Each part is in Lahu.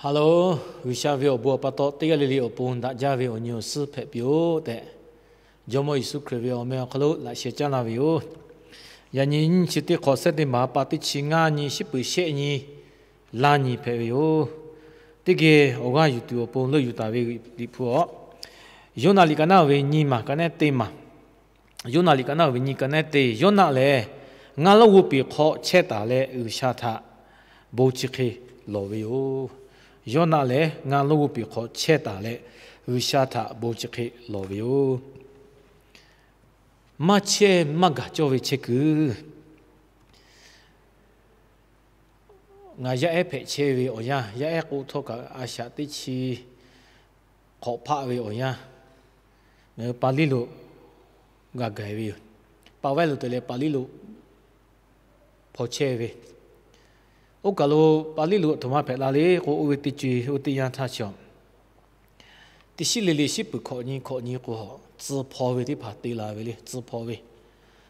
Hello, G'uiˬsha ve awˬ bon awˬ pa taw teˇ g'aˇ le le awˬ pon daꞈ jaˇ ve awˬ nyi awˬ suhˉ hpehꞈ piˇ-oˆ tehꞈ, Jawˇmawˇ Yeˍsuˆ Hkriꞈ ve awˬ meh awˬ hk'aw lo laꞈ sheh caˉ laˇ ve yoˬ. Yaꞈ nyi nyiˇ chi teˇ hk'awꞈ September ha pa teˇ chi ngaˇ nyi, shiˉ peuˍ shehˆ nyi, laˇ nyi hpehꞈ ve yoˬ. Teˇ geh awˬ g'aˇ yuˬ tuˬ awˬ pon leuˆ yuˬ taˍ ve Liꞈ hpu aw, Yoˇnaˆ liꞈ ka naˉ ve nyi maˬ ka nehˉ teˇ maˬ. Yoˇnaˆ liꞈ ka naˉ ve nyi ka nehˉ teˇ. Yoˇnaˆ lehˬ, ngaˇ lonˉ g'oˇ peˬ hk'aw chehˇ taˍ leh G'uiˬsha htaꞈ bon chi hk'e lawˬ ve yoˬ. Yoˇnaˆ lehˬ ngaˇ lonˉ g'oˇ peˬ hk'aw chehˇ taˍ leh G'uiˬsha htaꞈ bon chi hk'e lawˬ ve yoˬ. Maˇ chehˇ maˇ gaˬ cawˇ ve chehˇ kuiˬ. Ngaˬ yaˇ ehˉ hpehꞈ chehˇ ve awˬ yanˇ, yaˇ ehˉ k'oˆ htawˇ kaꞈ a shaꞈ teˇ chi hk'awꞈ hpaˆ ve awˬ yanˇ, ngaˬ hui Paˍliˇ lo g'a gaˬ ve yoˬ. Paˍ vaiˇ lo te leh Paˍliˇ lo hpaw chehˇ ve. Oˇ kaˬ lo Paˍliˇ lo aˬ htoꞈ ma hpehꞈ la le k'o, oˇ ve teˇ co oˇ teˇ yanˇ htaˇ chi teˇ shiˉ le le shiˉ peuˍ hkawꞈ nyi hkawꞈ nyi k'o, tcuh hpaw ve teˇ hpaˍ te la ve le. Tcuh hpaw ve,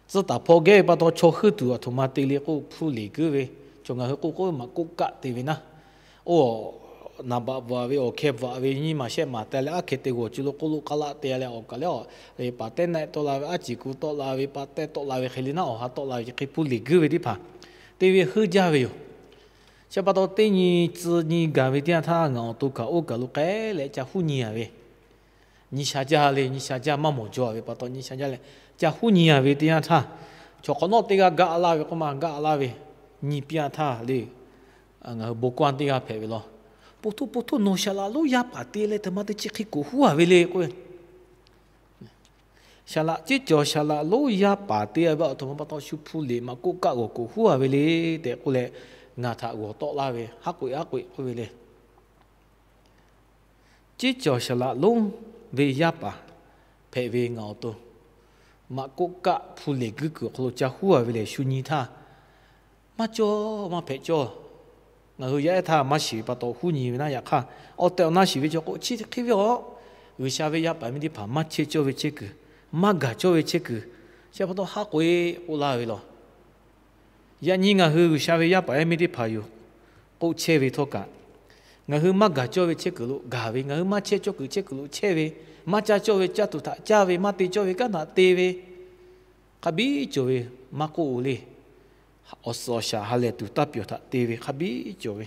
tcuh taˍ hpaw geh ve pa taw chaw heuˆ tuˬ aˬ htoꞈ ma te le k'o, hpuˇ leˬ guiˇ ve. Chaw ngaˬ hui k'oˆ k'o maꞈ koˆ kaˆ te ve naˉ, oˇ naˍ baꞈ bvuhꞈ ve, awˬ hkeh bvuhꞈ ve, nyiˇ maˬ shehˆ maˬ te leh aˉ hkeh te g'awˬ cuˬ lo k'oˆ lo k'a laˆ te leh, awˬ kaˬ leh awˬ paˍ tehˉ naˆ tawˆ la ve, aˉ ciˍ ku tawˆ la ve, pa tehˉ tawˆ la ve hk'e le naˉ, awˬ ha tawˆ la ve hk'e hpuˇ leˬ guiˇ ve teˇ hpaˍ te ve heuˆ jaˇ ve yoˬ. Chi pa taw teˇ nyi tcuh nyi gaˬ ve teˇ yanˇ htaˇ, ngaˬ awˬ to kaꞈ oˇ kaˬ lo k'ai leh ca huˉ nyi a ve, nyi sha jaˇ le. Nyi sha jaˇ maˇ mawˬ jaw ve pa taw, nyi sha jaˇ leh ca huˉ nyi a ve teˇ yanˇ htaˇ, chaw hk'awꞈ nawˉ teˇ g'aˇ gaˆ laˇ ve k'oˆ ma, gaˆ laˇ ve nyi piˇ a htaˇ le, ngaˬ hui bon kawˇ teˇ g'aˇ hpehꞈ ve law. Po htoˇ po htoˇ, nawˬ shaˍ laꞈ lonˉ yaˇ paˍ te leh teˇ ma teˇ chi hk'e k'oˍ huˉ a ve le k'oˆ ve. Shaˍ laꞈ, ceˇ cawˬ shaˍ laꞈ lonˉ yaˇ paˍ te a ve aˬ htoꞈ ma pa taw shu hpuˇ leˬ maꞈ koˆ kaˆ g'awˬ k'oˍ huˉ a ve le tehꞈ k'oˆ leh, ngaˬ htaꞈ g'awˬ tawˆ laˇ ve, haˉ k'oꞈ haˉ k'oꞈ k'oˆ ve le. Ceˇ cawˬ shaˍ laꞈ lonˉ ve yaˇ paˍ hpehꞈ ve ngaˬ awˬ to maꞈ koˆ kaˆ hpuˇ leˬ guiˇ kuiˬ awˬ hk'aw lo ca huˉ a ve lehˬ, shu nyi htaˇ maˇ cawˇ maˇ hpehꞈ cawˇ. Ngaˬ hui yaˇ ehˉ htaˇ maˇ shiˍ ve pa taw huˉ nyi ve naˉ. Yaꞈ hk'aˇ, awˬ tehˬ awˬ na shiˍ ve chaw k'o, chi hk'e ve aˬ, G'uiˬsha ve yaˇ paˍ miˇ teˇ hpaˍ maˇ chehˇ cawˇ ve chehˇ kuiˬ, maˇ gaˬ cawˇ ve chehˇ kuiˬ, chi pa taw haˉ k'oꞈ e k'oˆ laˇ ve law. Yaꞈ nyi ngaˬ hui G'uiˬsha ve yaˇ paˍ ehˉ miˇ teˇ hpaˍ yoˬ k'oˆ chehˇ ve htawˇ kaꞈ, ngaˬ hui maˇ gaˬ cawˇ ve chehˇ kuiˬ lo gaˬ ve, ngaˬ hui maˇ chehˇ cawˇ kuiˬ chehˇ kuiˬ lo chehˇ ve, maˇ caˇ cawˇ ve caˇ tuˬ htaꞈ caˇ ve, maˇ te cawˇ ve kanˉ htaꞈ te ve, hk'a biˉ cawˬ ve maˇ k'oˆ le. Awˬ suhˍ awˬ shaˍ ha lehˬ tuˬ taˇ pyawˬ htaꞈ te ve hk'a biˉ cawˬ ve.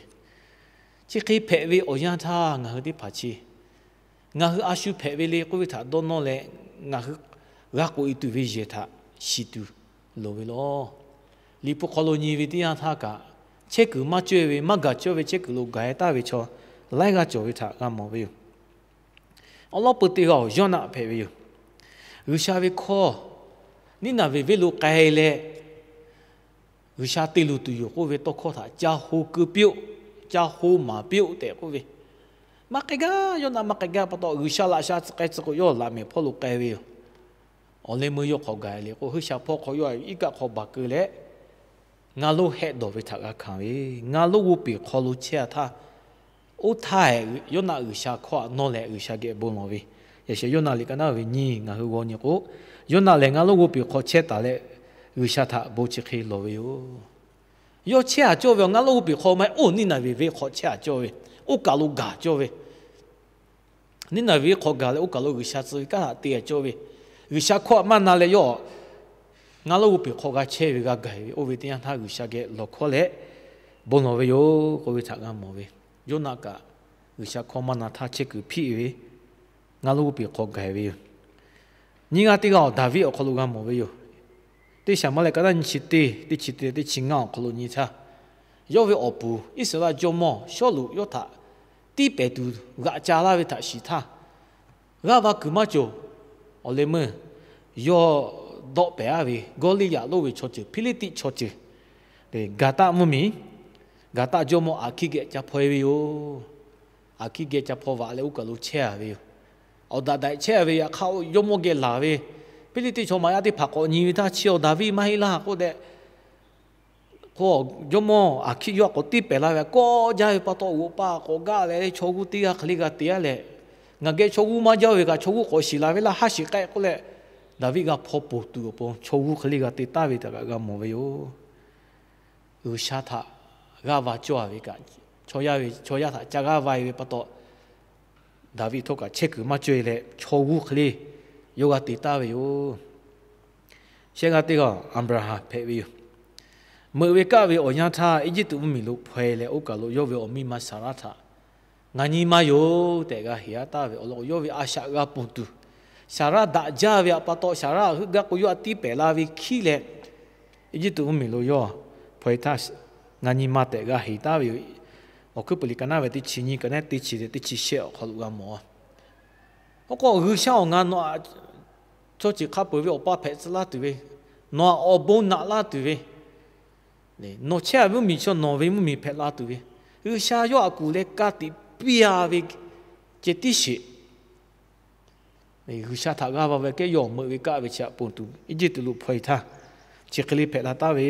Chi hk'e hpehꞈ ve awˬ yanˇ htaˇ ngaˬ hui teˇ hpaˍ chi, ngaˬ hui a shu hpehꞈ ve le k'oˆ ve htaꞈ dawˇ nawˇ leh, ngaˬ hui g'a k'oꞈ e tuˬ ve yehˬ htaꞈ shiˍ tuˬ loˍ ve law. Liꞈ hpu hk'aw lo nyi ve teˇ yanˇ htaˇ kaꞈ, chehˇ kuiˬ maˇ cawˇ ve, maˇ gaˬ cawˇ ve chehˇ kuiˬ lo gaˬ e taˍ ve chaw laiˉ g'aˇ cawˬ ve htaꞈ g'a mawˬ ve yoˬ. Awˬ lawn peuˬ teˇ g'aˇ awˬ Yoˇnaˆ hpehꞈ ve yoˬ. G'uiˬsha ve hkawˇ Niˇnaˍveˍ venˇ lo k'ai leh, G'uiˬsha te luˬ tuˬ yoˬ k'oˆ ve tawˇ hkawˇ htaꞈ ca ho keu piˇ-oˆ, ca ho maˍ piˇ-oˆ tehꞈ k'oˆ ve. Maˇ k'ai gaˇ, Yoˇnaˆ maˇ k'ai gaˇ pa taw, G'uiˬsha laꞈ sha tcuh k'ai tcuh k'o, yawˇ laꞈ mehˍ hpawˇ lo k'ai ve yoˬ. Awˬ leh meuˇ yawˇ hk'awꞈ gaˬ le k'o, hui sha hpawˇ hk'aw yawˇ iˉ kaˆ hk'aw baˬ keu leh, ngaˇ lonˉ hehˆ dawˬ ve htaꞈ g'a hkanˍ ve. Ngaˇ lonˉ g'oˇ peˬ hk'aw lo chehˇ a htaˇ, oˇ htaˇ Yoˇnaˆ G'uiˬsha hkawˇ htaꞈ nawˇ leh G'uiˬsha geh bon lawˬ ve. Yaꞈ sheh Yoˇnaˆ liꞈ ka naˉ ve nyiˇ ngaˬ hui g'aw nyi k'o, Yoˇnaˆ lehˬ ngaˇ lonˉ g'oˇ peˬ hk'aw chehˇ taˍ leh G'uiˬsha htaꞈ bon chi hk'e lawˬ ve yoˬ. Yawˇ chehˇ a cawˇ ve, ngaˇ lonˉ g'oˇ peˬ hk'aw maˇ heˆ, oˇ Niˇnaˍveˍ venˇ hk'aw chehˇ a cawˇ ve, oˇ kaˬ lo gaˬ cawˇ ve. Niˇnaˍveˍ venˇ hk'aw gaˬ leh oˇ kaˬ lo G'uiˬsha tcuh ve kanˉ htaꞈ te a cawˇ ve, G'uiˬsha hkawˇ htaꞈ maˇ na leh yawˇ ngaˇ lonˉ g'oˇ peˬ hk'aw g'a chehˇ ve g'a gaˬ ve, oˇ ve teˇ yanˇ htaˇ G'uiˬsha geh lawˬ hkawˇ leh bon lawˬ ve yoˬ k'oˆ ve htaꞈ g'a mawˬ ve. Yoˇnaˆ kaꞈ G'uiˬsha hkawˇ maˇ na htaˇ chehˇ kuiˬ hpiˆ ve, ngaˇ lonˉ g'oˇ peˬ hk'aw gaˬ ve yoˬ. Nyiˇ g'aˇ teˇ g'aˇ awˬ Daˍviˆ awˬ hk'aw lo g'a mawˬ ve yoˬ. Teˇ Saˍmuˍeˍlaˆ ka naˉ nyiˇ chi teˇ, teˇ chi teˇ, teˇ chi ngaˇ awˬ hk'aw lo nyi htaˇ, yawˇ ve awˬ puˍ Iˉsaˍreˍlaˆ jawˇmawˇ Sawˉluꞈ yawˇ htaꞈ tiˇ pehˍ tuˬ g'aꞈ ca laˇ ve htaꞈ shiˍ htaˇ, g'aˇ va kuiˬ maˇ cawˬ. Awˬ leh meuˇ yawˇ dawˆ pehˍ aˉ ve Gawˇliˇyaꞈ lonˉ ve chaw ceuˬ, Hpiˇliˇtiˆ chaw ceuˬ, Gaˍtaˆ mvuhˇmiˬ, Gaˍtaˆ jawˇmawˇ Aˍhkiˆ geh ca hpaw e ve yoˬ. Aˍhkiˆ geh ca hpaw vaꞈ leh oˇ kaˬ lo chehˇ a ve yoˬ. Awˬ daꞈ daꞈ chehˇ a ve yaꞈ hk'aˇ, jawˇmawˇ geh laˬ ve Hpiˇliˇtiˆ chaw maꞈ yaˇ teˇ hpaˍ k'awꞈ nyi ve htaˇ, chi awˬ Daˍviˆ maˇ heˆ laˇ k'oˆ tehꞈ, k'o, jawˇmawˇ Aˍhkiˆ yawˇ k'awꞈ tiˇ pehˍ la ve kawˆ jaˇ ve pa taw, g'oꞈ pa k'awꞈ gaˆ leh chaw g'uˇ teˇ g'aˇ hk'e le g'a te a leh, ngaˬ geh chaw g'uˇ maˇ jaˇ ve kaꞈ chaw g'uˇ k'awꞈ shiˍ la ve laˇ, haˉ shiˍ k'ehˆ k'oˆ leh, Daˍviˆ g'a hpaw poˬ tuˬ awˬ pon chaw g'uˇ hk'e le g'a te taˍ ve htaꞈ kaꞈ g'a mawˬ ve yoˬ. G'uiˬsha htaꞈ g'aˇ va cawˇ a ve kaꞈ, Chaw yaˇ ve, chaw yaˇ htaꞈ ca g'aˇ va e ve pa taw, Daˍviˆ htawˇ kaꞈ chehˇ kuiˬ maˇ cawˇ e leh chaw g'uˇ hk'e le yawˇ g'a te taˍ ve yoˬ. Shehˆ g'aˇ teˇ g'aˇ Aˍbraˍhanˍ hpehꞈ ve yoˬ. Meuꞈ ve kaˆ ve awˬ yanˇ htaˇ, Eˇjiˇtuꞈ mvuhˇmiˬ lo hpaw e leh oˇ kaˬ lo yawˇ ve awˬ miˇ ma Saˍraˇ htaꞈ, Ngaˬ nyi ma yoˬ tehꞈ g'a heˍ a taˍ ve awˬ lawn k'o, yawˇ ve a shaꞈ g'a ponˬ tuˬ, Saˍraˇ daꞈ jaˇ ve pa taw, Saˍraˇ heuˆ gaˇ k'o yawˇ a tiˉ pehˍ la ve hkiˉ leh, Eˇjiˇtuꞈ mvuhˇmiˬ lo yawˇ hpaw e htaˇ, Ngaˬ nyi ma tehꞈ g'a heˍ taˍ ve yoˬ. Awˬ hkuiˉ puiˍ liꞈ ka naˉ ve teˇ chi nyiˇ ka naˉ teˇ chi leh teˇ chi shehˆ awˬ hk'aw lo g'a mawˬ. Oˇ k'o, G'uiˬsha-oˬ, ngaˬ nawˬ htaꞈ chaw ceuˬ hk'a peuˬ ve awˬ pa hpehꞈ tcuh laˇ tuˬ ve, nawˬ htaꞈ awˬ bon naꞈ laˇ tuˬ ve, nawˬ chehˇ ve mvuhˇmiˬ chaw nawˬ ve mvuhˇmiˬ hpehꞈ la tuˬ ve, G'uiˬsha yawˇ htaꞈ kuˬ leh ka tiꞈ piˇ a ve ceh tiˉ sheˍ. G'uiˬsha htaꞈ g'aˇ va ve kehˉ yawˇ meuꞈ ve kaˆ ve chi htaꞈ ponˬ tuˬ Eˇjiˇtuꞈ lo hpaw e htaˇ, chi hk'e le hpehꞈ la taˍ ve,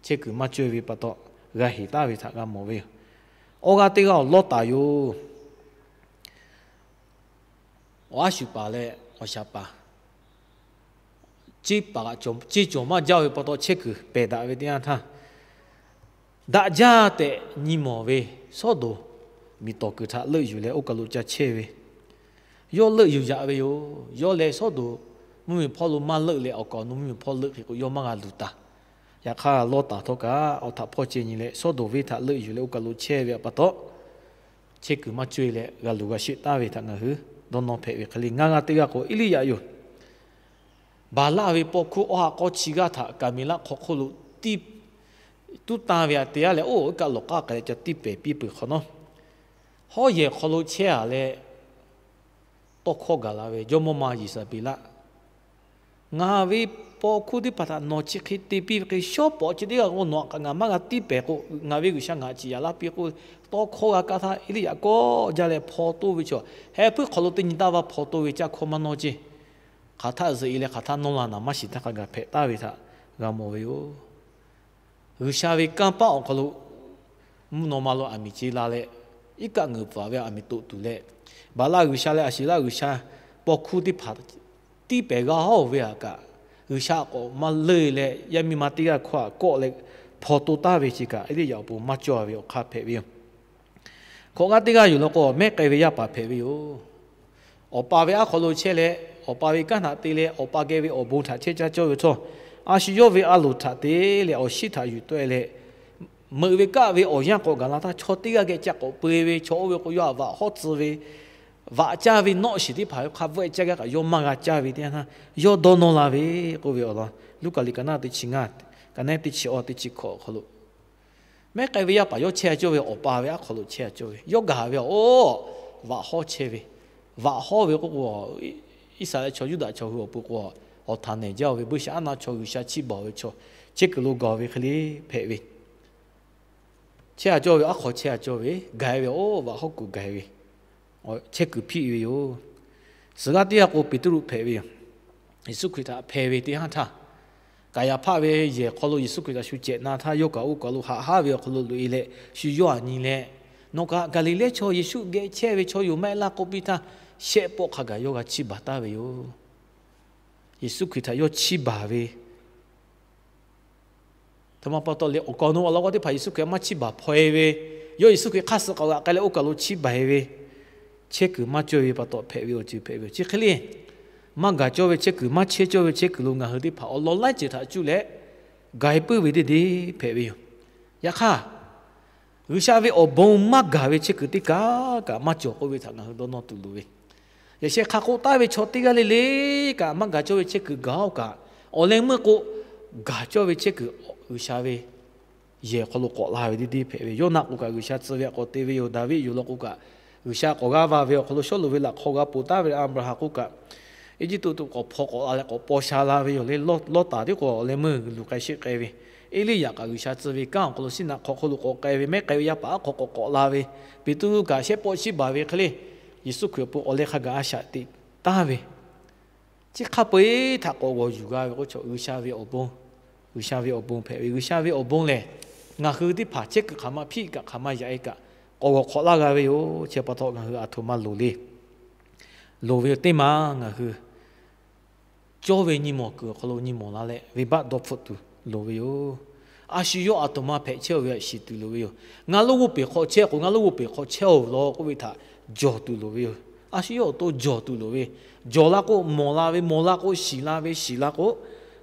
chehˇ kuiˬ maˇ cawˇ e ve pa taw, g'a heˍ taˍ ve htaꞈ g'a mawˬ ve yoˬ. Awˬ g'aˇ teˇ g'aˇ awˬ Lawˇtaˍ yoˬ. Awˬ a shu paˍ leh awˬ shaˍ paˍ, ceˇ paˍ ceˇ cawˬ maˇ jaˇ ve pa taw, chehˇ kuiˬ pehˬ daꞈ ve teˇ yanˇ htaˇ, daꞈ jaˇ tehꞈ nyi mawˬ ve Sawˉdonˍ miˬ tawˍ kuiˬ htaꞈ leuˆ yuˬ leh oˇ kaˬ lo ca chehˇ ve, yawˇ leuˆ yuˬ yaꞈ ve yoˬ. Yawˇ leh Sawˉdonˍ mvuhˇmiˬ hpawˇ lo maˇ leuˆ leh, awˬ kaˍ awˬ nu mvuhˇmiˬ hpawˇ leuˆ hk'e k'o, yawˇ maˇ g'a luˬ taˍ. Yaꞈ hk'aˇ, Lawˇtaˍ htawˇ kaꞈ awˬ htaꞈ hpawˇ ceh nyi leh, Sawˉdonˍ venˇ htaꞈ leuˆ yuˬ leh oˇ kaˬ lo chehˇ ve pa taw, chehˇ kuiˬ maˇ cawˇ e leh g'a luˬ g'a sheˆ taˍ ve htaꞈ ngaˬ hui dawˇ nawˇ hpehꞈ ve hk'e le. Ngaˬ g'a teˇ g'aˇ k'o, Eˇliˇyaꞈ yoˬ. Baˍlaˆ ve paw hkuˇ awˬ ha k'awˇ chi g'aˇ htaꞈ Kaˍmeˍlaˆ hk'aw hk'oˆ lo tiˇ tuˉ tanˇ ve aꞈ te a leh, oˇ iˉ kaˆ lawˬ k'aˇ k'ai leh ca tiˇ pehˍ piˇ peuˬ hk'awꞈ nawˉ, hawˉ yehˬ hk'aw lo chehˇ a leh tawˇ hkawˇ gaˬ la ve, Jawˇmawˇ ma Yeˍsaˍbeˍlaˆ, ngaˬ ve paw hkuˇ teˇ hpaˍ htaꞈ nawˬ chi hk'e te piˇ ve hk'e, shawˉ pawˍ chi teˇ g'aˇ k'o nawˬ htaꞈ kaꞈ ngaˬ maˇ g'a tiˇ pehˍ k'o, ngaˬ ve G'uiˬsha ngaˬ htaꞈ ciˍ yaꞈ laˇ piˇ k'oˆ ve tawˇ hkawˇ g'a kaˇ htaˇ, Eˇliˇyaꞈ kawˆ jaˇ leh hpaw toˇ ve chaw, heh puiˉ hk'aw lo teˇ nyi taˇ va hpaw toˇ ve caˇ hkawˇ maˇ nawˇ ceˇ. Hk'aˬ htaˆ zuhꞈ e leh hk'aˬ htaˆ nawˇ la naˍ maˇ shiˍ htaˇ hk'a gaˬ hpehꞈ taˍ ve htaꞈ g'a mawˬ ve yoˬ. G'uiˬsha ve kanˇ paˆ awˬ hk'aw lo mvuhˇ naw ma lo aˬ miˍ ce la leh, iˉ kaˆ ngeuˍ pfuhˍ ve aˬ miˍ toꞈ tuˬ leh, Baˍlaˆ g'uiˬsha leh Aˍsheˍlaˆ g'uiˬsha paw hkuˇ teˇ hpaˍ tiˇ pehˍ g'a hawˉ ve aꞈ kaꞈ, G'uiˬsha k'awꞈ maˇ leuˆ leh, yaˇ miˇ ma teˇ g'aˇ hkawˇ aꞈ kawˆ leh hpaw toˇ taˍ ve chi kaꞈ, Eˇliˇyaꞈ awˬ pon maˇ cawˇ ve awˬ hk'aˇ hpehꞈ ve yoˬ. Hkawꞈ g'aˇ teˇ g'aˇ yoˬ law k'o, mehˉ k'ai ve yaˇ paˍ hpehꞈ ve yoˬ. Awˬ pa ve aˉ hk'aw lo chehˇ leh, awˬ pa ve kanˉ htaꞈ te leh, awˬ pa geh ve awˬ bon htaꞈ chehˇ caˇ cawˇ ve htawˇ, a shu yawˇ ve a loˍ htaꞈ te leh awˬ shiˉ htaꞈ yuˬ tawˆ e leh, meuꞈ ve kaˆ ve awˬ yanˇ k'awꞈ gaˬ la htaˇ, chaw teˇ g'aˇ geh ca k'awꞈ peu e ve, chaw oˇ ve k'o yawˇ htaꞈ vaꞈ hawˉ tcuh ve, vaꞈ caˇ ve nawˆ shiˍ teˇ hpaˍ ve hk'a bvuhˆ e caˇ gaˇ kaꞈ yawˇ maˇ g'a caˇ ve teˇ yanˇ htaˇ, yawˇ dawˇ nawˇ la ve k'oˆ ve awˬ lawn Luˉkaꞈ liꞈ ka naˉ teˇ chi ngaˇ, ka naˉ teˇ chi awˇ teˇ chi hkawꞈ awˬ hk'aw lo, mehˉ k'ai ve yaˇ paˍ yawˇ chehˇ a cawˇ ve awˬ pa ve aˉ hk'aw lo chehˇ a cawˇ ve, yawˇ gaˬ ve awˬ, vaꞈ hawˉ chehˇ ve, vaꞈ hawˉ ve k'oˆ k'o, Iˉsaˍreˍlaˆ chaw Yuˇdaꞈ chaw hui awˬ pon k'o, awˬ htaꞈ nehˬ jaˇ ve buiˇshaˆaˉnaˆ chaw G'uiˬsha chiˇ baˬ ve chaw, chehˇ kuiˬ lo gaˬ ve hk'e le hpehꞈ ve. Chehˇ a cawˇ ve aˉ hk'aw chehˇ a cawˇ ve, gaˬ e ve awˬ vaꞈ hawˉ kuˬ gaˬ e ve, chehˇ kuiˬ hpiˆ ve yoˬ. Suhˍ g'aˇ teˇ g'aˇ k'o, Peˍtruˆ hpehꞈ ve yoˬ. Yeˍsuˆ Hkriꞈ htaꞈ hpeh ve teˇ haˉ htaˇ, Kaˍyaˍhpaˆ ve yehˬ hk'aw lo Yeˍsuˆ Hkriꞈ htaꞈ shu cehˬ na htaˇ, yawˇ kaꞈ oˇ kaˬ lo haꞈ haˉ ve awˬ hk'aw lo loꞈ e leh, shu yawˇ htaꞈ nyi leh, Nawˬ kaꞈ Gaˍliˍlehˇ chaw Yeˍsuˆ geh chehˇ ve chaw yoˬ maˇ heˆ laˇ k'oˆ piˇ htaˇ, shehˆ pawˆ hk'a gaˬ yawˇ g'a chiˇ baˬ taˍ ve yoˬ. Yeˍsuˆ Hkriꞈ htaꞈ yawˇ chiˇ baˬ ve htaꞈ ma pa taw leh, awˬ kaˍ awˬ nu awˬ lawn k'o teˇ hpaˍ Yeˍsuˆ Hkriꞈ maˇ chiˇ baˬ hpaw e ve, yawˇ Yeˍsuˆ Hkriꞈ hk'aˇ suh k'awꞈ g'aꞈ k'ai leh oˇ kaˬ lo chiˇ baˬ e ve, chehˇ kuiˬ maˇ cawˇ ve pa taw hpehꞈ ve awˬ ceuˬ hpehꞈ ve yoˬ. Chi hk'e le, maˇ gaˬ cawˇ ve chehˇ kuiˬ, maˇ chehˇ cawˇ ve chehˇ kuiˬ lo ngaˬ hui teˇ hpaˍ awˬ lawn laiˉ ceuˬ htaꞈ cuˇ leh gaˬ e puiˉ ve teˇ deˇ hpehꞈ ve yoˬ. Yaꞈ hk'aˇ, G'uiˬsha ve awˬ bon maˇ gaˬ ve chehˇ kuiˬ teˇ kaˬ kaꞈ maˇ cawˬ k'oˆ ve htaꞈ ngaˬ hui dawˇ nawˇ tuˬ loˍ ve, yaꞈ sheh hk'a k'oˆ taˍ ve chaw teˇ g'aˇ le le kaꞈ maˇ gaˬ cawˇ ve chehˇ kuiˬ gaˬ oˇ kaꞈ, awˬ leh meuˇ k'o, gaˬ cawˇ ve chehˇ kuiˬ G'uiˬsha ve yehˬ hk'aw lo k'awꞈ la ve teˇ deˇ hpehꞈ ve. Yawˇnaˆ k'o kaꞈ G'uiˬsha tcuh ve htaꞈ k'awꞈ te ve yoˬ. Daˍviˆ yoˬ law k'o kaꞈ, G'uiˬsha k'awꞈ g'aˇ va ve awˬ hk'aw lo Sawˉluꞈ ve laꞈ hk'aw g'a ponˬ taˍ ve Aˍbraˍhanˍ k'o kaꞈ, Eˇjiˇtuꞈ k'awꞈ hpaw k'awꞈ la leh k'awꞈ paw sha la ve yoˬ le. Lawˇtaˍ tiˉ k'o awˬ leh meuˇ luˬ k'ai sheˆ k'ai ve, Eˇliˇyaꞈ kaꞈ G'uiˬsha tcuh ve kanˉ awˬ hk'aw lo siˉ naꞈ hk'aw hk'oˆ lo k'awꞈ k'ai ve, mehˉ k'ai ve yaˇ paˍ aˉ hk'aw k'awꞈ k'awꞈ la ve, Peˍtruˆ kaꞈ shehˆ pawˆ chiˇ baˬ ve hk'e le, Yeˍsuˆ Hkriꞈ awˬ pon awˬ leh hk'a gaˬ a shaꞈ teꞈ taˍ ve, chi hk'a peu eˬ htaꞈ k'awꞈ g'awˬ yuˬ g'a ve k'o, chaw G'uiˬsha ve awˬ bon, G'uiˬsha ve awˬ bon hpehꞈ ve. G'uiˬsha ve awˬ bon lehˬ, ngaˬ hui teˇ hpaˍ chehˇ kuiˬ hk'aˬ ma hpiˆ kaꞈ hk'aˬ ma yaꞈ e kaꞈ k'awꞈ g'awˬ hk'awꞈ laˇ g'a ve yoˬ. Chi pa taw ngaˬ hui aˬ htoꞈ ma loˍ le, loˍ ve yoˬ. Teˇ ma ngaˬ hui cawˇ ve nyi mawˬ kuiˬ awˬ hk'aw lo nyi mawˬ la leh, venˇbaˆ dawˇ hpfuhˆ tuˬ loˍ ve yoˬ. A shu yawˇ aˬ htoꞈ ma hpehꞈ chehˇ-oˬ ve htaꞈ shiˍ tuˬ loˍ ve yoˬ. Ngaˬ lonˉ g'oˇ peˬ hk'aw chehˇ k'o, ngaˬ lonˉ g'oˇ peˬ hk'aw chehˇ-oˬ law k'oˆ ve htaꞈ jawˬ tuˬ loˍ ve yoˬ. A shu yawˇ awˬ to jawˬ tuˬ loˍ ve, jawˬ la k'o, mawˬ la ve, mawˬ la k'o, shiˍ la ve, shiˍ la k'o,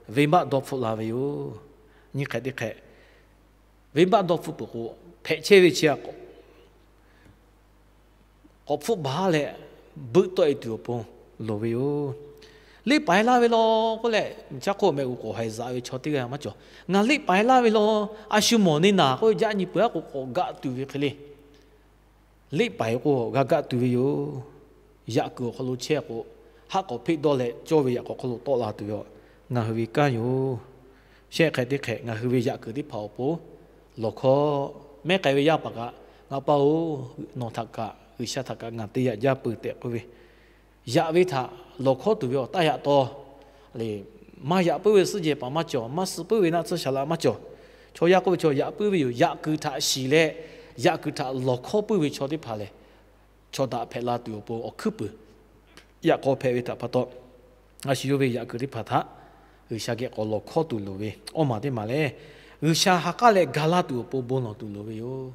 venˇbaˆ dawˇ hpfuhˆ la ve yoˬ. Nyi hk'e teˇ hk'e, venˇbaˆ dawˇ hpfuhˆ peuˬ k'o, hpehꞈ chehˇ ve chi a k'o, k'awꞈ hpfuhˆ baˬ leh, beuˆ tawˆ-e tuˬ awˬ pon loˍ ve yoˬ. Leˆ paiˍ laˇ ve law k'oˆ leh, chaˇ hk'oˆ mehˆ g'uˬ k'awꞈ haiˬ zaꞈ ve chaw teˇ g'aˇ maˇ cawˬ. Ngaˬ leˆ paiˍ laˇ ve law, a shu mawˬ neˇ naˍ k'oˆ ve, jaˆ nyi peuˬ-aˉ k'o k'awꞈ gaˆ tuˬ ve hk'e le. Leˆ paiˍ k'o g'a gaˆ tuˬ ve yoˬ. Yaꞈ kuiˬ awˬ hk'aw lo chehˇ k'o, haˆ k'awꞈ hpeˆ dawˇ leh cawˇ ve yaꞈ k'aw hk'aw lo tawˆ la tuˬ ve, ngaˬ hui ve kanˉ yoˬ. Shehˆ hk'e teˇ hk'e ngaˬ hui ve yaꞈ kuiˬ teˇ hpaˍ awˬ pon lawˬ hkawˇ mehˉ k'ai ve yaˇ paˍ kaꞈ, Ngaˬ pa-oˬ, nawˬ htaꞈ kaꞈ G'uiˬsha htaꞈ kaꞈ ngaˬ te yaꞈ jaˇ peuˬ tehꞈ k'oˆ ve, yaꞈ ve htaꞈ lawˬ hkawˇ tuˬ ve awˬ taˇ yaꞈ taw le. Maˇ yaꞈ puiˉ ve suhˉ jehˬ paˍ maˇ cawˬ, maˇ suh puiˉ ve naˆ tsuhˇ shaˍ laꞈ maˇ cawˬ. Chaw yaˇ k'oˆ ve chaw yaꞈ puiˉ ve yoˬ. Yaꞈ kuiˬ htaꞈ shiˍ leh, yaꞈ kuiˬ htaꞈ lawˬ hkawˇ puiˉ ve chaw teˇ hpaˍ lehˬ, chaw daꞈ hpehꞈ la tuˬ awˬ pon awˬ hkuiˉ puiˍ yaꞈ k'aw hpehꞈ ve htaꞈ pa taw, a shu yawˇ ve yaꞈ kuiˬ teˇ hpaˍ htaꞈ G'uiˬsha geh k'awꞈ lawˬ hkawˇ tuˬ loˍ ve, awˇ maˬ teˇ maˬ lehˬ, G'uiˬsha ha k'aˉ leh ga laˇ tuˬ awˬ pon bon lawˬ tuˬ loˍ ve yoˬ.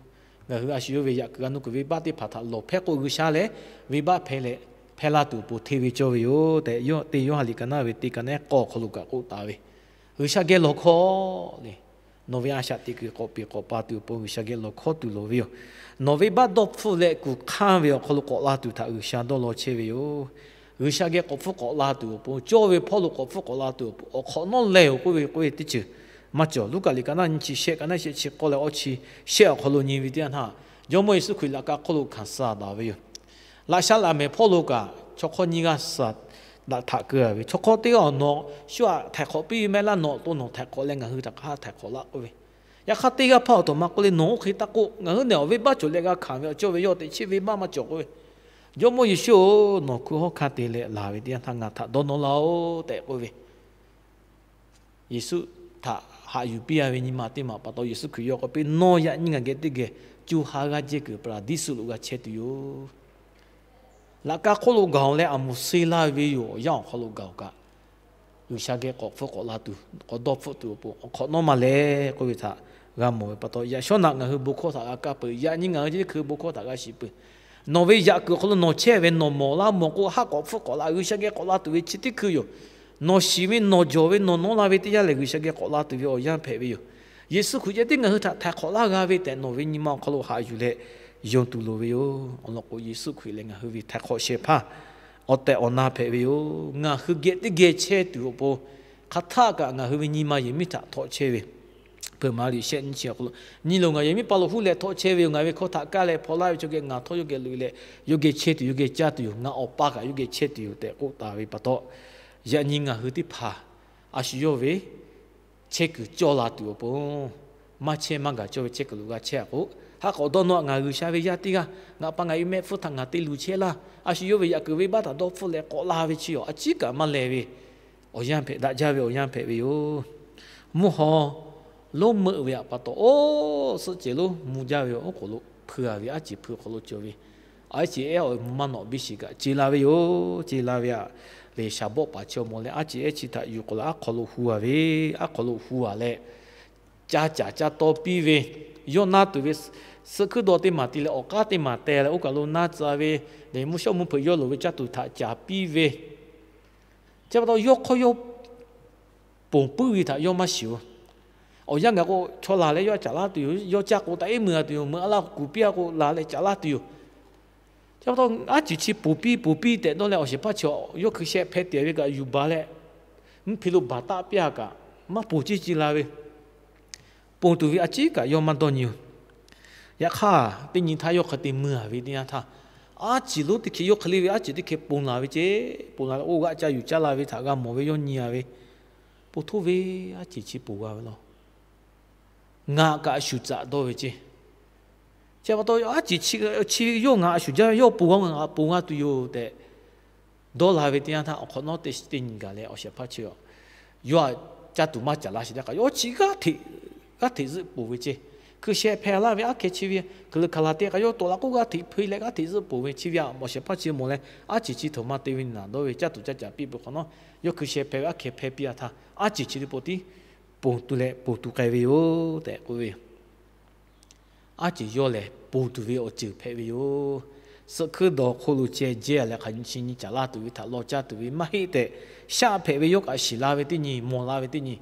Ngaˬ hui a shu yawˇ ve yaꞈ kuiˬ g'a nuˇ kuiˬ venˇbaˆ teˇ hpaˍ htaꞈ lawˬ hpehˇ k'o, G'uiˬsha lehˬ venˇbaˆ hpehˇ leh hpehˇ laˇ tuˬ awˬ pon hteˇ ve cawˇ ve yoˬ tehꞈ, teˇ Yoˇhanˬ liꞈ ka naˉ ve teˇ ka naˉ k'awˇ awˬ hk'aw lo kaꞈ k'oˆ taˍ ve, G'uiˬsha geh lawˬ hkawˇ le. Nawˬ ve a shaꞈ teꞈ kuiˬ k'awꞈ peˬ k'awꞈ pa tuˬ awˬ pon G'uiˬsha geh lawˬ hkawˇ tuˬ loˍ ve yoˬ. Nawˬ ve baˆ dawˇ hpfuhˆ leh kuˬ hk'anˇ ve awˬ hk'aw lo k'awꞈ la tuˬ htaꞈ G'uiˬsha dawˇ law chehˇ ve yoˬ. G'uiˬsha geh k'awꞈ hpfuhˆ k'awꞈ la tuˬ awˬ pon, cawˇ ve hpawˇ lo k'awꞈ hpfuhˆ k'awꞈ la tuˬ awˬ pon awˬ hk'awꞈ nawˉ lehˬ-oˬ k'oˆ ve k'oˆ ve teˇ ceuˬ maˇ cawˬ. Luˉkaꞈ liꞈ ka naˉ nyi chi shehˆ, ka naˉ shehˆ chi k'awˇ leh awˇ chi shehˆ awˬ hk'aw lo nyi ve teˇ yanˇ htaˇ, Jawˇmawˇ Yeˍsuˆ Hkriꞈ laꞈ ka hk'oˆ lo hkanˍ suh daꞈ ve yoˬ. Laꞈ sha laꞈ mehˍ hpawˇ lo kaꞈ chaw hk'awˇ nyiˇ g'aˇ suh daꞈ htaꞈ keu-a ve, chaw hk'awˇ teˇ g'aˇ awˬ nawˬ shu htaꞈ htaiˍ hk'awꞈ piˇ ve maˇ heˆ laˇ, nawˬ awˬ to nawˬ htaiˍ hk'awꞈ leh ngaˬ hui htaꞈ hk'aˬ htaꞈ htaiˍ hk'awꞈ laˇ k'oˆ ve. Yaꞈ hk'aˇ teˇ g'aˇ hpaˇ awˬ to maˇ k'oˆ le, nawˬ oˇ hk'e taˇ k'oˆ, ngaˬ hui nehˬ awˬ venˇbaˆ cawˬ leh g'a hkanˍ ve awˬ cawˇ ve yawˇ teꞈ chiˇ venˇbaˆ maˇ cawˬ k'oˆ ve. Jawˇmawˇ Yeˍsuˆ-oˬ, nawˬ hkui hawˉ hkanˇ te leh laˬ ve teˇ yanˇ htaˇ ngaˬ htaꞈ dawˇ nawˇ laˇ-oˆ tehꞈ k'oˆ ve. Yeˍsuˆ htaꞈ haꞈ yuˬ piˇ-a ve nyi ma teˇ maˬ pa taw, Yeˍsuˆ Hkriꞈ yawˇ k'awꞈ piˇ, Nawˬ yaꞈ nyi ngaˬ geh teˇ geh co ha g'aˇ jehˇ kuiˬ Paˍraˍdiˇsuˆ lo g'a chehˇ tuˬ yoˬ. Laꞈ ka hk'oˆ lo gaˬ-oˬ leh aˬ moˍ suh laˇ ve yoˬ. Awˬ yanˇ awˬ hk'aw lo gaˬ-oˬ kaꞈ, G'uiˬsha geh k'awꞈ hpfuhˆ k'awꞈ la tuˬ, k'awꞈ dawˇ hpfuhˆ tuˬ awˬ pon awˬ hk'awꞈ nawˉ maˇ lehˬ k'oˆ ve htaꞈ g'a mawˬ ve pa taw, yaꞈ shawˉ naꞈ ngaˬ hui bon hkawˇ htaꞈ g'a kaˇ peuˬ. Yaꞈ nyi ngaˬ hui teˇ hkui bon hkawˇ htaꞈ g'a shiˍ peuˬ. Nawˬ ve yaꞈ kuiˬ awˬ hk'aw lo nawˬ chehˇ ve nawˬ mawˬ laˇ mawˬ k'o, haˆ k'awꞈ hpfuhˆ k'awꞈ la, G'uiˬsha geh k'awꞈ la tuˬ ve chi teˇ hkui yoˬ. Nawˬ shiˍ ve nawˬ jawˬ ve nawˬ nawˉ la ve teˇ yanˇ lehˬ, G'uiˬsha geh k'awꞈ la tuˬ ve awˬ yanˇ hpehꞈ ve yoˬ. Yeˍsuˆ Hkriꞈ ceh tiˉ ngaˬ hui htaꞈ htaiˍ hk'awꞈ laˇ g'a ve tehꞈ nawˬ ve nyi ma awˬ hk'aw lo haꞈ yuˬ leh yonˍ tuˬ loˍ ve yoˬ. Awˬ lawn k'o, Yeˍsuˆ Hkriꞈ lehˬ ngaˬ hui ve htaiˍ hk'awꞈ shehˍ hpaˇ awˬ tehˬ awˬ na hpehꞈ ve yoˬ. Ngaˬ hui geh teˇ geh chehˇ tuˬ awˬ pon, hk'aˬ htaˆ kaꞈ ngaˬ hui ve nyi ma yehˬ miˉ htaꞈ htawꞈ chehˇ ve Hpeuꞈ maˍ riˍ shehˆ nyiˇ chi awˬ hk'aw lo, Nyi loˬ, ngaˬ yehˬ miˉ pa lo huˉ leh htawꞈ chehˇ ve yoˬ. Ngaˬ ve hkawˇ htaꞈ kaˇ leh hpaw laˇ ve chaw geh ngaˬ htawˇ yawˇ geh loꞈ-e leh, yawˇ geh chehˇ tuˬ, yawˇ geh caˇ tuˬ yoˬ. Ngaˬ Awˬ pa kaꞈ yawˇ geh chehˇ tuˬ yoˬ tehꞈ k'oˆ taˍ ve pa taw, yaꞈ nyi ngaˬ hui teˇ hpaˍ a shu yawˇ ve chehˇ kuiˬ cawˇ la tuˬ awˬ pon, maˇ chehˇ maˇ gaˬ cawˇ ve chehˇ kuiˬ lo g'a chehˇ-a k'o, haˆ k'awꞈ dawˇ nawˇ-a, ngaˬ G'uiˬsha ve yaˇ teˇ g'aˇ, ngaˬ pa ngaˬ ve mehˆ hpfuhˇ htaꞈ ngaˬ te luˬ chehˇ laˇ. A shu yawˇ ve yaꞈ kuiˬ venˇbaˆ htaꞈ dawˇ hpfuhˆ leh k'awꞈ la ve chi awˬ a ciˉ kaꞈ maˇ lehˬ ve awˬ yanˇ hpehꞈ, daꞈ jaˇ ve awˬ yanˇ hpehꞈ ve yoˬ. Mvuhˇ haw lonˉ meuˆ ve htaꞈ pa taw, oˇ suhˆ cehˬ lonˉ mvuh jaˇ ve yoˬ. Oˉ k'oˍ lo hpui-a ve, aˉ ciˍ hpui hk'aw lo cawˬ ve, a ciˍ ehˉ awˬ mvuh maˇ nawꞈ biˇ shiˍ kaꞈ ce la ve yoˬ. Ce la ve htaꞈ lehˬ, shaˍ bawˆ paˍ chi awˬ mawˬ leh aˉ ciˍ ehˉ chi htaꞈ yuˬ k'oꞈ la aˉ hk'aw lo hu-a ve, aˉ hk'aw lo hu-a leh, ca caˍ ca taw piˇ ve, yawˇ naˇ tuˬ ve suhˆ hkuiˉ daw teˇ maˬ te leh awˬ k'aˉ teˇ maˬ teh leh oˇ kaˬ lo naˇ tcuh ve, lehˬ mvuhˇ shawˉ mvuhˇ hpeuꞈ yawˇ loˍ ve caˇ tuˬ htaꞈ caˍ piˇ ve, chi pa taw yawˇ hk'awˇ yawˇ ponˬ puiˉ ve htaꞈ yawˇ maˇ shiˍ-oˬ. Awˬ yanˇ gaˬ k'o, chaw laˬ leh yawˇ caˍ laˇ tuˬ yoˬ. Yawˇ caˇ k'o taꞈ iˉ meuˬ-a tuˬ yoˬ. Meuꞈ a laˇ kuˬ piˇ-a k'o, laˬ leh caˍ laˇ tuˬ yoˬ. Chi pa taw, aˉ ciˍ chi ponˬ piˇ ponˬ piˇ tehꞈ dawˇ leh, awˬ shehˍ hpaˇ chi yawˇ hkui sheh hpeh te ve kaꞈ yuˬ baˬ leh, mvuhˇ hpe lo baˬ taˆ piˇ-a kaꞈ, maˇ ponˬ ceˇ ce la ve, ponˬ tuˬ ve a ciˉ kaꞈ yawˇ maˇ dawˇ nyi-oˬ. Yaꞈ hk'aˇ, teˇ nyi htaˇ yawˇ hk'e te meuˬ-a ve teˇ yanˇ htaˇ, aˉ ciˍ lonˉ teˇ hkeh yawˇ hk'e le ve aˉ ciˍ teˇ hkeh ponˬ laˬ ve ceˇ. Ponˬ laˬ leh oˇ g'aˇ ca yuˬ caˇ la ve htaꞈ g'a mawˬ ve yawˇ nyi-a ve, po htoˇ ve aˉ ciˍ chi ponˬ g'a ve law. Ngaˬ kaꞈ shuˍ tcuhꞈ dawˇ ve ceˇ. Chi pa taw, aˉ ciˍ chi yawˇ ngaˬ a shuˍ jaˇ ve, yawˇ ponˬ g'a, ngaˬ ponˬ g'a tuˬ yoˬ tehꞈ dawˇ la ve teˇ yanˇ htaˇ, awˬ hk'awꞈ nawˉ teˇ teˇ nyi gaˬ leh awˬ shehˍ hpaˇ chi yawˇ htaꞈ caˇ tuˬ maˇ caˍ laˇ sheˍ jaˇ kaꞈ, yawˇ chi g'aˇ hteꞈ, g'aˇ hteꞈ zuhˆ ponˬ ve ceˇ. Hkui sheh hpeh laˇ ve aˉ hkeh chi ve, kuiˬ leuˬ hkaˍ laˬ te kaꞈ yawˇ tawˍ la k'oˆ g'aˇ hteꞈ hpui leh g'aˇ hteꞈ zuhˆ ponˬ ve chi ve, awˬ shehˍ hpaˇ chi mawˬ leh, aˉ ciˍ chi htoꞈ ma te ve naˍ dawˇ ve caˇ tuˬ caˇ caˍ piˇ peuˬ hk'awꞈ nawˉ, yawˇ hkui sheh hpeh ve aˉ hkeh hpeh piˇ-a htaˇ, aˉ ciˍ chi teˇ pawˆ tiˉ ponˬ tuˬ leh ponˬ tuˬ k'ai ve yoˬ tehꞈ k'oˆ ve yoˬ. Aˉ ceuˬ yawˇ lehˬ, ponˬ tuˬ ve awˬ ceuˬ hpehꞈ ve yoˬ. Suhˆ hkuiˉ dawˬ hk'oˆ lo ceh jehˇ leh hk'aˬ nyi chi nyi caˍ laˇ tuˬ ve htaꞈ law caˇ tuˬ ve maˇ heˆ tehꞈ, shaˆ hpehꞈ ve yawˇ kaꞈ shiˍ la ve teˇ nyi, mawˬ la ve teˇ nyi,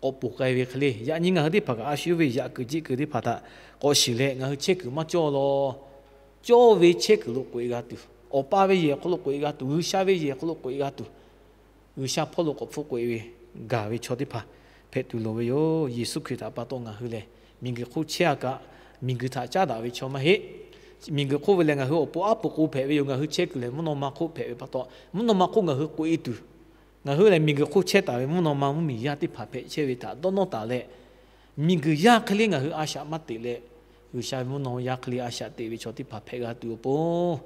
k'awꞈ ponˬ k'ai ve hk'e le. Yaꞈ nyi ngaˬ hui teˇ hpaˍ kaꞈ a shu ve yaꞈ kuiˬ jiˆ kuiˬ teˇ hpaˍ htaꞈ k'awꞈ shiˍ leh, ngaˬ hui chehˇ kuiˬ maˇ cawˇ law. Cawˇ ve chehˇ kuiˬ lo k'oꞈ-e g'a tuˬ, Awˬ pa ve yehˬ hk'aw lo k'oꞈ-e g'a tuˬ, G'uiˬsha ve yehˬ hk'aw lo k'oꞈ-e g'a tuˬ, G'uiˬsha hpawˇ lo k'awꞈ hpfuhˆ k'oꞈ-e ve gaˬ ve chaw teˇ hpaˍ hpehꞈ tuˬ loˍ ve yoˬ. Yeˍsuˆ Hkriꞈ htaꞈ pa taw ngaˬ hui lehˬ, miˬguiˬ hk'oˆ chehˇ-a kaꞈ, miˬguiˬ htaꞈ caˉ daꞈ ve chaw maˇ heˆ. Miˬguiˬ hk'oˆ ve lehˬ, ngaˬ hui awˬ pon aˉ po k'o hpehꞈ ve yoˬ. Ngaˬ hui chehˇ kuiˬ lehˬ, mvuhˇ naw ma hk'oˆ hpehꞈ ve pa taw, mvuhˇ naw ma hk'oˆ ngaˬ hui k'oꞈ-e tuˬ, ngaˬ hui lehˬ miˬguiˬ hk'oˆ chehˇ taˍ ve mvuhˇ naw ma mvuhˇmiˬ yaˇ teˇ hpaˍ hpehꞈ chehˇ ve htaꞈ dawˇ nawˇ taˍ leh, miˬguiˬ yaˇ hk'e le ngaˬ hui a shaꞈ maˇ teꞈ leh, G'uiˬsha ve mvuhˇ naw yaˇ hk'e le a shaꞈ teꞈ ve chaw teˇ hpaˍ hpehꞈ g'a tuˬ awˬ pon,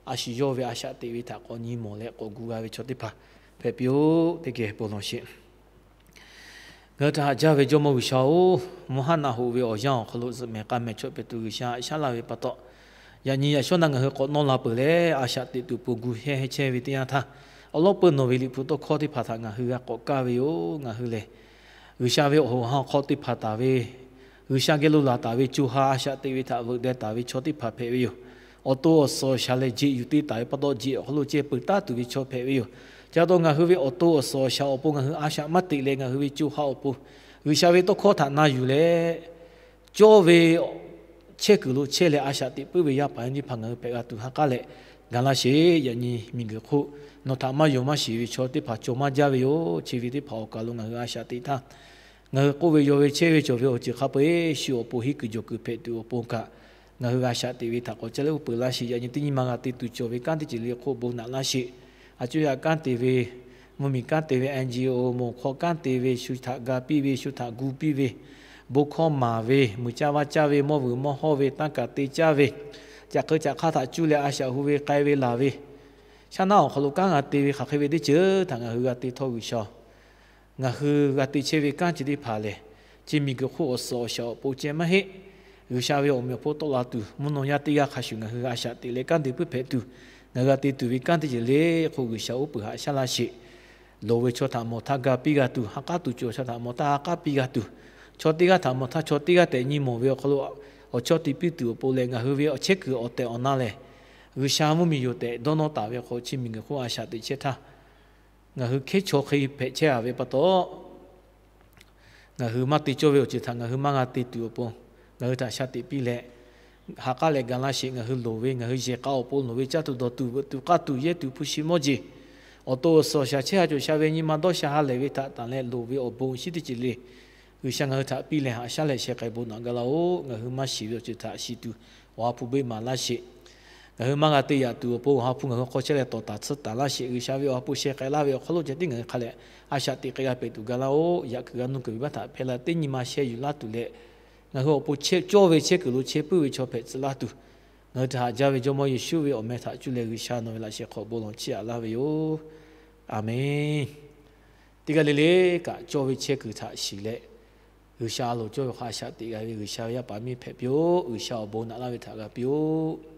a shu yawˇ ve a shaꞈ teꞈ ve htaꞈ k'awꞈ nyi mawˬ leh k'awꞈ gu g'a ve chaw teˇ hpaˍ hpehꞈ piˇ-oˆ. Teˇ geh bon lawˬ sheˍ. Ngaˬ hui htaꞈ haꞈ jaˇ ve Jawˇmawˇ G'uiˬsha-oˬ, mvuhˇ haˉ naˆ hoꞈ ve awˬ yanˇ awˬ hk'aw lo zuhꞈ mehˍ k'a mehˍ chaweh peuˬ tuˬ G'uiˬsha haꞈ shaˉ laˇ ve pa taw, yaꞈ nyi yaꞈ shawˉ naˆ ngaˬ hui k'awꞈ nawˇ la peuˬ leh, a shaꞈ teꞈ tuˬ pon gu hehˇ hehˇ chehˇ ve teˇ yanˇ htaˇ, awˬ lawn peuˬ nawˬ ve Liꞈ hpu tawˇ hkawˇ teˇ hpaˍ htaꞈ ngaˬ hui g'a k'awꞈ kaˇ ve yoˬ. Ngaˬ hui lehˬ, G'uiˬsha ve awˬ hoꞈ awˬ ha awˬ hk'aw te hpanˍ taˍ ve, G'uiˬsha geh lo laˬ taˍ ve co ha a shaꞈ teꞈ ve htaꞈ veuꞈ deh taˍ ve chaw teˇ hpaˍ hpehꞈ ve yoˬ. Awˬ to awˬ suhˍ awˬ shaˍ lehˬ, jeꞈ yuˬ te taˍ ve pa taw, jeꞈ awˬ hk'aw lo ceh peuˬ taˉ tuˬ ve chaw hpehꞈ ve yoˬ. Chi pa taw ngaˬ hui ve awˬ to awˬ suhˍ awˬ shaˍ awˬ pon ngaˬ hui a shaꞈ maˇ teꞈ leh, ngaˬ hui ve co ha awˬ pon G'uiˬsha ve tawˇ hkawˇ htaꞈ na yuˬ leh, cawˇ ve chehˇ kuiˬ lo chehˇ leh a shaꞈ teꞈ puiˉ ve yaˇ paˍ yaˇ miˇ teˇ hpaˍ ngaˬ hui hpehꞈ g'a tuˬ ha k'aˉ leh, ga laˇ sheˍ. Yaꞈ nyi miˬguiˬ hk'oˆ nawˬ htaꞈ maˇ yonˍ maˇ shiˍ ve chaw teˇ hpaˍ cawˬ maˇ jaˇ ve yoˬ. Chi ve teˇ hpaˍ awˬ kaˬ lo ngaˬ hui a shaꞈ teꞈ htaˇ, ngaˬ hui k'oˆ ve yaw ve chehˇ ve cawˬ ve awˬ ceuˬ hk'a peu-eˬ shu awˬ pon hiˉ kuiˬ jawˬ kuiˬ hpehꞈ tuˬ awˬ pon kaꞈ, ngaˬ hui g'a shaꞈ teꞈ ve htaꞈ k'awꞈ ca leh uˉ peunˍ laˇ sheˍ. Yaꞈ nyi teˇ nyi ma g'a te tuˬ cawˬ ve kanˉ teˇ ceuˬ le hk'oˆ bon naꞈ laˇ sheˍ. A cuˇ yaꞈ kanˉ te ve, mvuhˇmiˬ kanˉ te ve, N G O mawˬ hkawˇ kanˉ te ve shu htaꞈ ga piˇ ve, shu htaꞈ gu piˇ ve, bon hkawˇ maˍ ve, muiˬ caˇ vaˇ caˇ ve, mawˇ vuiˬ mawˇ hawˇ ve, tanˇ kaˍ te caˇ ve, caꞈ hk'eu caꞈ hk'aˇ htaꞈ cuˇ leh a shaꞈ hu ve k'ai ve laˬ ve, shaˉ naˆ awˬ hk'aw lo kanˉ g'a te ve hk'aˬ hk'e ve teˇ ceuˬ htaꞈ ngaˬ hui g'a te htawˇ G'uiˬsha-oˬ, ngaˬ hui g'a te chehˇ ve kanˉ chi teˇ hpaˍ lehˬ, chi miˬguiˬ hk'oˆ awˬ suhˍ awˬ shaˍ awˬ pon ceh maˇ heˆ. G'uiˬsha ve awˬ meꞈ awˬ hponˇ tawˆ la tuˬ, mvuhˇ naw yaˇ teˇ g'aˇ hk'a shuˍ ngaˬ hui g'a shaꞈ teꞈ leh kanˉ te puiˉ hpehꞈ tuˬ, ngaˬ hui g'a te tuˬ ve kanˉ teˇ ceuˬ le hk'oˆ G'uiˬsha uˉ peunˍ haꞈ shaˉ laˇ sheˍ. Loˍ ve chaw htaꞈ mawˬ htaˇ ga piˇ g'a tuˬ, ha k'aˉ tuˬ cawˬ chaw htaꞈ mawˬ htaˇ ha k'aˉ piˇ g'a tuˬ, chaw teˇ g'aˇ htaꞈ mawˬ htaˇ chaw teˇ g'aˇ tehꞈ nyi mawˬ ve awˬ hk'aw lo awˬ chawˇ te piˇ tuˬ awˬ pon leh, ngaˬ hui ve awˬ chehˇ kuiˬ awˬ tehˬ awˬ na lehˬ, G'uiˬsha mvuhˇmiˬ yoˬ tehꞈ dawˇ nawˇ taˍ ve awˬ hk'aw lo chi miˬguiˬ hk'oˆ a shaꞈ teꞈ chehˇ htaˇ, ngaˬ hui hkehˉ chaw hk'e hpehꞈ chehˇ-a ve pa taw, ngaˬ hui maˇ te cawˇ ve awˬ ceuˬ htaꞈ ngaˬ hui maˇ g'a te tuˬ awˬ pon, ngaˬ hui htaꞈ shaꞈ teꞈ piˇ leh, ha k'aˉ leh ga laˇ sheˍ. Ngaˬ hui loˍ ve, ngaˬ hui yehˬ k'a awˬ pon loˍ ve caˇ tuˬ dawˬ tuˬ veuꞈ tuˬ k'aˇ tuˬ yehˇ tuˬ hpu shi mawˇ jeˬ, awˬ to awˬ suhˍ awˬ shaˍ chehˇ ha cawˬ sha ve nyi ma dawˇ sha ha lehˬ ve htaꞈ tanˬ leh loˍ ve awˬ bon shiˉ teˇ ceuˬ le G'uiˬsha ngaˬ hui htaꞈ piˇ leh haꞈ shaˉ leh sheh k'ai bon naꞈ ga laˇ-oˆ. Ngaˬ hui maˇ shiˍ ve awˬ ceuˬ htaꞈ shiˍ tuˬ Awˬ ha hpu beˆ maˍ laˇ sheˍ. Ngaˬ hui maˇ g'a te yaꞈ tuˬ awˬ pon Awˬ ha hpu ngaˬ hui hk'aw chehˇ leh tawˍ taˍ tsuhˇ taˍ laˇ sheˍ. G'uiˬsha ve Awˬ ha hpu sheh k'ai laˇ ve awˬ hk'aw lo ceh tiˉ ngaˬ hui hk'a leh a shaꞈ teꞈ k'ai g'a pehˍ tuˬ ga laˇ-oˆ. Yaꞈ kuiˬ g'a nuˇ kuiˬ ve baˇ htaꞈ hpehˇ la teˇ nyi ma sheh yuˬ laˇ tuˬ leh, ngaˬ hui awˬ pon cawˇ ve chehˇ kuiˬ lo chehˇ puiˉ ve chaw hpehꞈ tcuh laˇ tuˬ, ngaˬ hui htaꞈ haꞈ jaˇ ve Jawˇmawˇ Yeˍsuˆ ve awˬ meh htaꞈ cuˇ leh G'uiˬsha nawˬ ve laꞈ sheh hk'aw bon lawˬ chiˇ aꞈ laˇ ve yoˬ. Aˬmenˍ. Teˇ g'aˇ le le kaꞈ cawˇ ve chehˇ kuiˬ htaꞈ shiˍ leh, G'uiˬsha a loˍ cawˇ ve hk'a a shaꞈ teꞈ g'a ve G'uiˬsha ve yaˇ paˍ miˇ hpehꞈ piˇ-oˆ. G'uiˬsha awˬ bon naꞈ laˇ ve htaꞈ g'a piˇ-oˆ.